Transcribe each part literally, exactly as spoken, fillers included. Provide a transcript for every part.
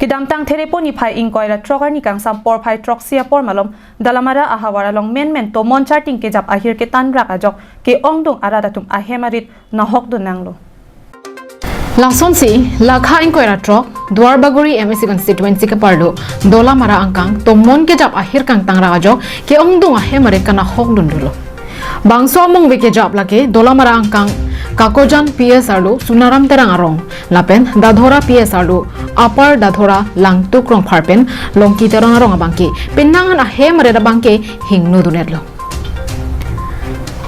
Kedamtang Therepo niphai ingkoi ra throk arni kangsam porphai throksi apor malom Dolamara ahavar along menmen tomon charting kejap ahir ketan rak ajok ke-ongdung arat atum ahem arit nahokdun nanglo. Lasonsi, lakha ingkoi ra throk, Duarbagori M A C constituency keparlo, Dolamara angkang, tomon kejap ahir kangtang rak ajok, ke-ongdung ahem arit kanahokdun dolo. Bangso amung ve kejap lake, Dolamara angkang, Kakojan P S arlo, Sunaram Terang arong, lapen, Dadhora P S arlo, Upper Dadhora Langtuk Rongphar pen, Longki Teron arong abangke, penang an ahem arit abangke, hingno dunetlo.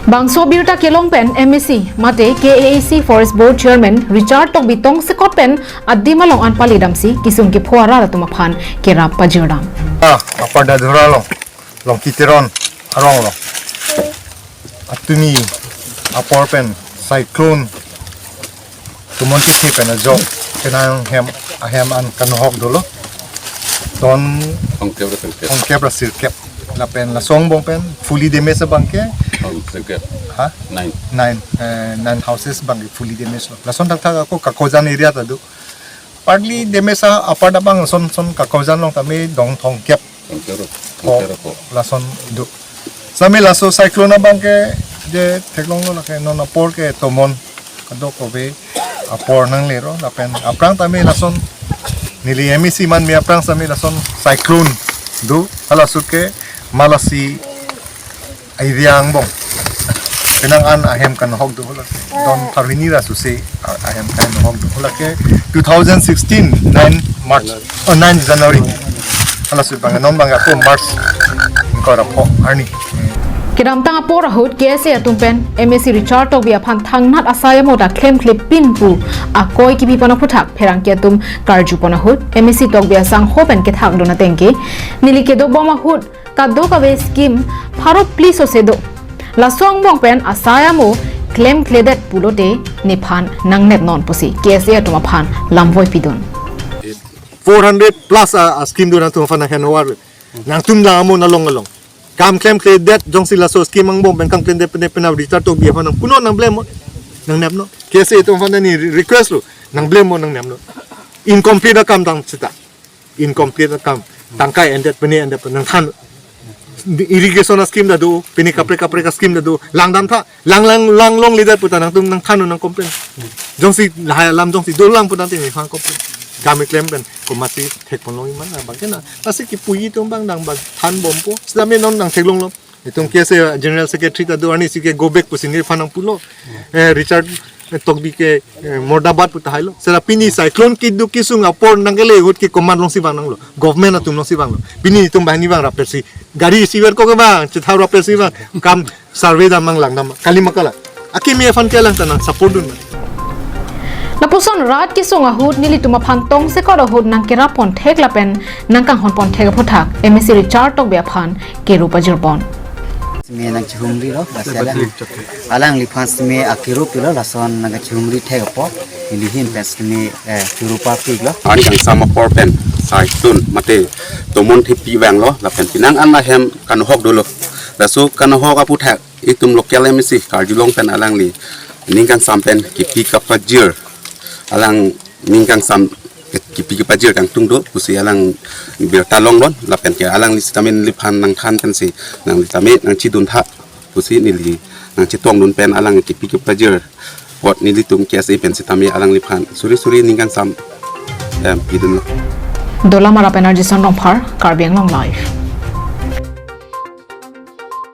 Bangso birta kelong pen M A C, mate K A A C Forest Board Chairman Richard Tokbi tongsekot pen adim along an pali damsi kesung kepho arat atum aphan kerap pajirdam. Ah, Upper Dadhora along, Longki Teron arong along. Atumi apor pen cyclone tomon kethe pen ajok penang hem ahem an kanahok dolo. Ton Thomkep ra sirkep. Thomkep ra sirkep. Lapen laso angbong pen fully damage abangke. Thomkep. Ha? Nine. Nine, eh, nine houses abangke fully damage lo. Lason thakthak ako Kakojan area ta do. Partly damage a-part abang son son Kakojan along tame dong thomkep. Thomkep ro. Ko, thomkep ro ko. Lason do. Sami laso cyclone abangke je theklonglo lake non apor ke tomon kadokave apor nanglelo lapen aphrang tame lason neli M A C manme aphrang sami lason cyclone do hala ahut ke malasi area angbong penang an ahem kanahok do hala don tharhini ra susi a-, ahem kanahok do hala ke two thousand sixteen nine March, oh, nine January. Hala ahut abang non abang ako March ingkoi ra pho arni. Kedamtang apor ahut K S A atum pen M A C Richard Tokbi aphan thangnat asai amo ta klemkle pin pu akoi kipi pon aphuthak pherangke atum karju pon ahut M A C Tokbi asangho pen kethakdun ateng ke neli kedobom ahut kadokave scheme pharo phli sose do. Laso angbong pen asai amo klemkledet pulote nephan nangnepnon pusi K S A atum aphan lamvoi pidun. Four hundred plus a, a scheme do nangtum aphan nang handover. Nangtum la amo nalong along. Kam klemkledet jongsi laso scheme angbong pen kam klemkledet pen pen Richard Tokbi aphan nang punon nang blame mo. Nangnepnon. K S A atum aphan neli request lo. Nang blame mo nangnepnon. Incomplete akam tang seta. Incomplete akam. Tangkai endet pene endet pen nangthan. Irrigation a scheme ta do, pini kaprek kaprek a scheme ta do, langdamtha, lang lang lang longledet puta nangtum nangthan nang complain. Jongsi lahai alam jongsi dolang puta nangtum nangthan complain. Kami klem pen, komatsi thekponlongji ma abangke na. Lasi kipuji atum abang nang bang thanbompo. Sitame non nang theklonglo. Itum K S A General Secretary ta do arnisi ke go back pusi nephan nangpulo. Eh, Richard, eh, Tokbi ke, eh, murdabad puta hailo. Seta pini cyclone kedo kesung apor nangkele ahut ke komat alongsi vang nanglo. Government atum alongsi vanglo. Pini itum banghini vang rapetsi. Gari isiver ko ke vang, chethau rapetsi vang. Kam survey dam mang langdam. Kali ma kali. Akimi aphan ke lang ta nang support dun. Lapuson rat kesung ahut nelitum aphan tongsekot ahut nangkerap pon thek lapen nangkanghon pon thek aphuthak M A C Richard Tokbi aphan keru pajirpon. Sime nangchihumrilo, lasi alang, alangliphan sime akiru pilo, lason nangkachihumri thek apot, neli ahin pen sime, eh, churu papiklo. Arni kangsam apor pen, cyclone, mate tomon thepi vanglo, lapen penang an ahem kanahok dolo. Laso kanahok aphuthak, itum local M A C, karjulong pen alangli, ning kangsam pen, kipi kapajir, alang ning kangsam kipi kepajir kangtung do pusi alang birta longlon lapen ke alangli sitame neliphan nangthan pensi nangli tame nangchiduntha pusi neli nangchetongdun pen alang kipi kepajir apot nelitum K S A pen sitame alangliphan suri suri ning kangsam, em, pidunlo. Dolamara pen Arjison Rongphar, Karbi Anglong Live.